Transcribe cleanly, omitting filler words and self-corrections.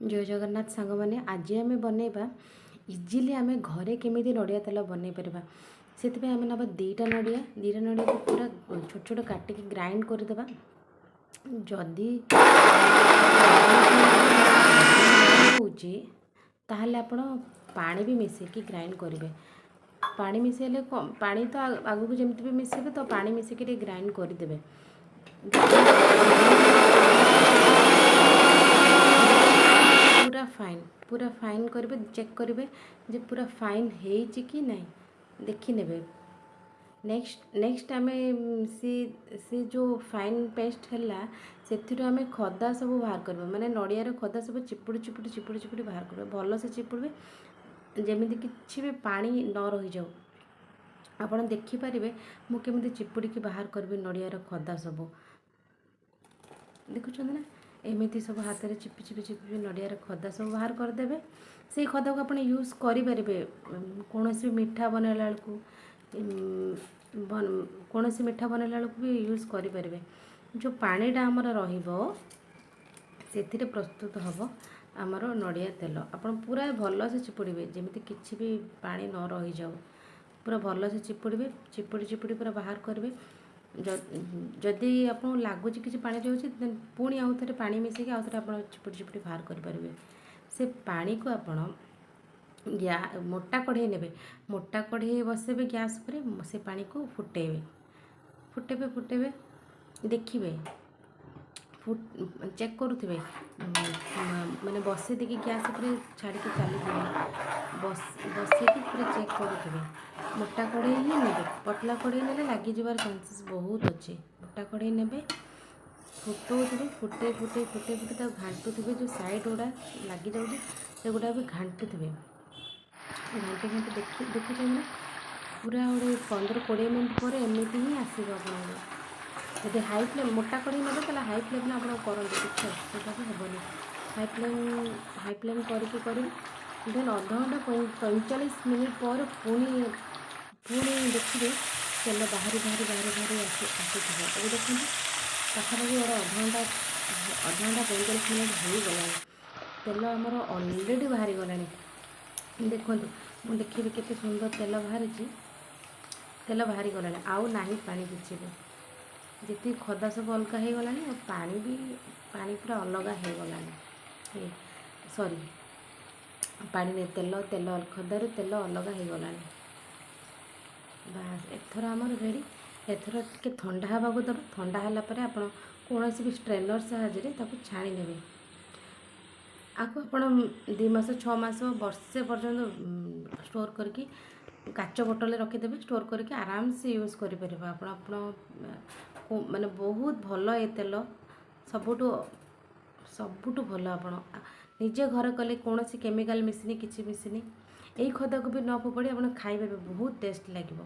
ଜୟ ଜଗନ୍ନାଥ ସାଙ୍ଗମାନେ, ଆଜି ଆମେ ବନେଇବା ଇଜିଲି ଆମେ ଘରେ କେମିତି ନଡ଼ିଆ ତେଲ ବନେଇ ପାରିବା। ସେଥିପାଇଁ ଆମେ ନେବା 2ଟା ନଡ଼ିଆ। 2ଟା ନଡ଼ିଆକୁ ପୁରା ଛୋଟ ଛୋଟ କାଟିକି ଗ୍ରାଇଣ୍ଡ କରିଦେବା। ଯଦି ହେଉଛି, ତାହେଲେ ଆପଣ ପାଣି ବି ମିଶାଇକି ଗ୍ରାଇଣ୍ଡ କରିବେ। ପାଣି ମିଶାଇଲେ, ପାଣି ତ ଆଗକୁ ଯେମିତି ବି ମିଶାଇବେ, ତ ପାଣି ମିଶାଇକି ଟିକେ ଗ୍ରାଇଣ୍ଡ କରିଦେବେ। ପୁରା ଫାଇନ୍, ପୁରା ଫାଇନ୍ କରିବେ। ଚେକ୍ କରିବେ ଯେ ପୁରା ଫାଇନ୍ ହେଇଛି କି ନାହିଁ, ଦେଖିନେବେ। ନେକ୍ସଟ ଆମେ ସେ ସେ ଯେଉଁ ଫାଇନ୍ ପେଷ୍ଟ ହେଲା, ସେଥିରୁ ଆମେ ଖଦା ସବୁ ବାହାର କରିବା। ମାନେ ନଡ଼ିଆର ଖଦା ସବୁ ଚିପୁଡ଼ି ଚିପୁଡ଼ି ଚିପୁଡ଼ି ଚିପୁଡ଼ି ବାହାର କରିବେ। ଭଲସେ ଚିପୁଡ଼ିବେ, ଯେମିତି କିଛି ବି ପାଣି ନ ରହିଯାଉ। ଆପଣ ଦେଖିପାରିବେ ମୁଁ କେମିତି ଚିପୁଡ଼ିକି ବାହାର କରିବି ନଡ଼ିଆର ଖଦା ସବୁ। ଦେଖୁଛନ୍ତି ନା? ଏମିତି ସବୁ ହାତରେ ଚିପି ଚିପି ଚିପି ନଡ଼ିଆର ଖଦା ସବୁ ବାହାର କରିଦେବେ। ସେଇ ଖଦାକୁ ଆପଣ ୟୁଜ୍ କରିପାରିବେ କୌଣସି ବି ମିଠା ବନେଇଲା ବେଳକୁ, କୌଣସି ମିଠା ବନେଇଲା ବେଳକୁ ବି ୟୁଜ୍ କରିପାରିବେ। ଯେଉଁ ପାଣିଟା ଆମର ରହିବ, ସେଥିରେ ପ୍ରସ୍ତୁତ ହେବ ଆମର ନଡ଼ିଆ ତେଲ। ଆପଣ ପୁରା ଭଲସେ ଚିପୁଡ଼ିବେ, ଯେମିତି କିଛି ବି ପାଣି ନ ରହିଯାଉ। ପୁରା ଭଲସେ ଚିପୁଡ଼ିବେ, ଚିପୁଡ଼ି ଚିପୁଡ଼ି ପୁରା ବାହାର କରିବେ। ଯଦି ଆପଣଙ୍କୁ ଲାଗୁଛି କିଛି ପାଣି ଯାଉଛି, ଦେନ୍ ପୁଣି ଆଉ ଥରେ ପାଣି ମିଶାଇକି ଆଉ ଥରେ ଆପଣ ଚିପୁଡ଼ି ଚିପୁଡ଼ି ବାହାର କରିପାରିବେ। ସେ ପାଣିକୁ ଆପଣ ମୋଟା କଢ଼େଇ ନେବେ। ମୋଟା କଢ଼େଇ ବସେଇବେ ଗ୍ୟାସ୍ ଉପରେ। ସେ ପାଣିକୁ ଫୁଟେଇବେ, ଫୁଟେଇବେ, ଫୁଟେଇବେ। ଦେଖିବେ, ଚେକ୍ କରୁଥିବେ। ମାନେ ବସେଇ ଦେଇକି ଗ୍ୟାସ୍ ଉପରେ ଛାଡ଼ିକି ଚାଲିଯିବେ, ବସେଇକି ପୁରା ଚେକ୍ କରୁଥିବେ। ମୋଟା କଢ଼େଇ ହିଁ ନେବେ। ପତଳା କଢ଼େଇ ନେଲେ ଲାଗିଯିବାର ଚାନ୍ସେସ୍ ବହୁତ ଅଛି। ମୋଟା କଢ଼େଇ ନେବେ, ଫୁଟଉଥିବେ, ଫୁଟେଇ ଫୁଟେଇ ଫୁଟେଇ ଫୁଟେଇ ତାକୁ ଘାଣ୍ଟୁଥିବେ। ଯେଉଁ ସାଇଡ଼୍ ଗୁଡ଼ା ଲାଗିଯାଉଛି, ସେଗୁଡ଼ା ବି ଘାଣ୍ଟୁଥିବେ। ଘାଣ୍ଟି ଘାଣ୍ଟି ଦେଖୁଛନ୍ତି ନା, ପୁରା ଗୋଟେ 15-20 ମିନିଟ୍ ପରେ ଏମିତି ହିଁ ଆସିବ ଆପଣଙ୍କୁ। ଯଦି ହାଇ ଫ୍ଲେମ୍, ମୋଟା କଢ଼େଇ ନେବେ, ତାହେଲେ ହାଇ ଫ୍ଲେମ୍ରେ ଆପଣ କରନ୍ତୁ, କିଛି ଅସୁବିଧା ବି ହେବନି। ହାଇ ଫ୍ଲେମ୍ କରିକି କରିବେ। ଦେନ୍ ଅଧଘଣ୍ଟା 45 ମିନିଟ୍ ପରେ ପୁଣି ପୁଣି ଦେଖିବେ, ତେଲ ବାହାରି ବାହାରି ବାହାରି ବାହାରି ଆସୁଥିବ। ଏବେ ଦେଖନ୍ତୁ, ପାଖାପାଖି ଗୋଟେ ଅଧଘଣ୍ଟା 45 ମିନିଟ୍ ହେଇଗଲାଣି। ତେଲ ଆମର ଅଲରେଡ଼ି ବାହାରିଗଲାଣି। ଦେଖନ୍ତୁ, ମୁଁ ଦେଖିବି କେତେ ସୁନ୍ଦର ତେଲ ବାହାରିଛି। ତେଲ ବାହାରିଗଲାଣି, ଆଉ ନାହିଁ ପାଣି କିଛି ବି। ଯେତିକି ଖଦା ସବୁ ଅଲଗା ହେଇଗଲାଣି ଆଉ ପାଣି ବି, ପାଣି ପୁରା ଅଲଗା ହେଇଗଲାଣି। ସରି, ପାଣି ନାହିଁ, ତେଲ। ତେଲ ଖଦାରୁ ତେଲ ଅଲଗା ହେଇଗଲାଣି। ବାସ୍, ଏଥର ଆମର ରେଡ଼ି। ଏଥର ଟିକେ ଥଣ୍ଡା ହେବାକୁ ଦେବା। ଥଣ୍ଡା ହେଲା ପରେ ଆପଣ କୌଣସି ବି ଷ୍ଟ୍ରେନର୍ ସାହାଯ୍ୟରେ ତାକୁ ଛାଣି ନେବେ। ଆକୁ ଆପଣ 2 ମାସ, 6 ମାସ, ବର୍ଷେ ପର୍ଯ୍ୟନ୍ତ ଷ୍ଟୋର୍ କରିକି କାଚ ବୋଟଲରେ ରଖିଦେବେ। ଷ୍ଟୋର୍ କରିକି ଆରାମସେ ୟୁଜ୍ କରିପାରିବେ ଆପଣ। ଆପଣ ମାନେ ବହୁତ ଭଲ ଏ ତେଲ, ସବୁଠୁ ସବୁଠୁ ଭଲ। ଆପଣ ନିଜେ ଘରେ କଲେ, କୌଣସି କେମିକାଲ ମିଶିନି, କିଛି ମିଶିନି। ଏଇ ଖଦାକୁ ବି ନ ଫୋପାଡ଼ି ଆପଣ ଖାଇପାରିବେ, ବହୁତ ଟେଷ୍ଟ ଲାଗିବ।